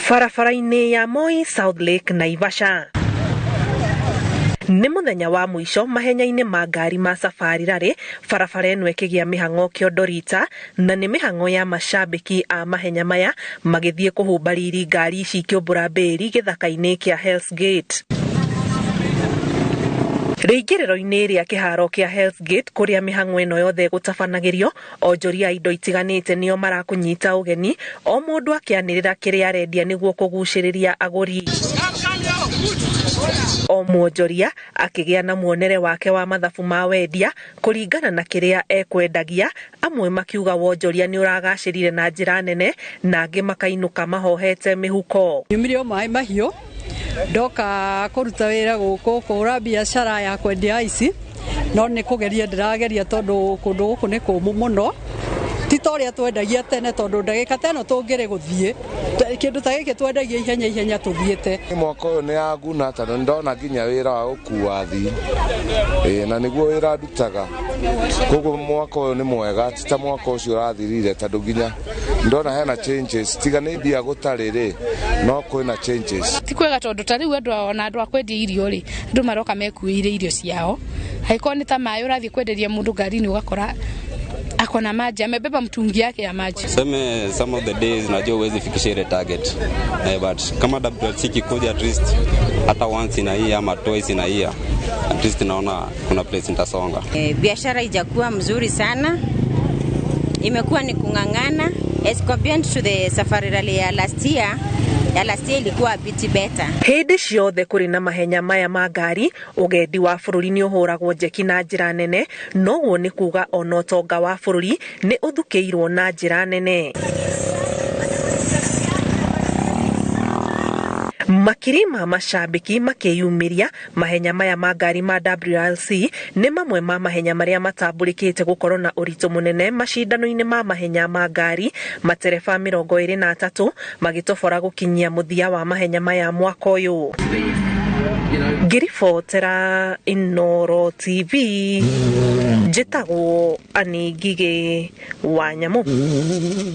Barabara-inĩ ya Moi, South Lake, Naivasha. Nĩ mũthenya wa mũico mahenya-inĩ ma ngari ma Safari Rally, barabara ĩno ĩkĩgĩa mĩhang'o kĩondo rita, na nĩ mĩhang'o ya macambĩki a mahenya maya magĩthiĩ kũhumba riri ngari ici ikĩũmbũra mbĩri gĩthaka-inĩ kĩa Hell's Gate. Rĩingĩrĩro-inĩ rĩa kĩharo kĩa Hell's Gate kũrĩa mĩhang'o ĩno yothe ĩgũtabanagĩrio, onjoria a indo itiganĩte nĩo marakũnyita ũgeni, o mũndũ akĩanĩrĩra kĩrĩa arendia nĩguo kũgucĩrĩria agũri. O mwonjoria akĩgĩa na muonere wake wa mathabu ma wendia kũringana na kĩrĩa ekwendagia, amwe makiuga wonjoria nĩ ũragacĩrire na njĩra nene na angĩ makainũka mahohete mĩhuko. Nyumire o maĩ mahiũ ndoka kũruta wĩra gũkũ kũhũra biacara ya kwendia ici, no nĩ kũgeria ndĩrageria tondũ kũndũ gũkũ nĩ kũmũ mũno, ti ta ũrĩa twendagia tene tondũ ndagĩka ta ĩno tũngĩrĩ gũthiĩ kĩndũ ta gĩkĩ twendagia ihenya ihenya tũthiĩte. Mwaka ũyũ nĩ yaguna tondũ nĩndona nginya wĩra wa gũkua athii, na nĩguo wĩra ndutaga, koguo mwaka ũyũ nĩ mwega ti ta mwaka ũcio ũrathirire tondũ nginya ndona hena changes, tiga nĩ mbia gũtarĩ rĩ, no kwĩna changes. Ti kwega tondũ ta rĩu andũ ona andũ a kwendia irio rĩ, andũ maroka mekuĩire irio ciao, angĩkorwo nĩ ta maĩ ũrathiĩ kwenderia mũndũ ngari-inĩ ũgakora akona maji, amebeba mtungi yake ya maji. Seme some of the days najua huwezi fikisha ile target. But kama WRC ikikuja at least hata once in a year ama twice in a year, at least naona kuna place nitasonga. Biashara haijakuwa mzuri sana, imekuwa ni kung'ang'ana as compared to the Safari Rally ya last year. Ya last year ilikuwa a bit better. Hĩndĩ ciothe kũrĩ na mahenya maya ma ngari, ũgendi wa bũrũri nĩ ũhũragwo njeki na njĩra nene, noguo nĩ kuga ona ũtonga wa bũrũri nĩ ũthukĩirwo na njĩra nene. Makiri ma macambĩki makĩyumĩria, mahenya maya ma ngari ma WRC nĩ mamwe ma mahenya marĩa matambũrĩkĩte gũkorwo na ũritũ mũnene macindano-inĩ ma mahenya ma ngari, matereba 23 magĩtobora gũkinyia mũthia wa mahenya maya mwaka ũyũ. Ngĩribotera Inooro TV, njĩtagwo Annie Ngigĩ wa Nyamũ.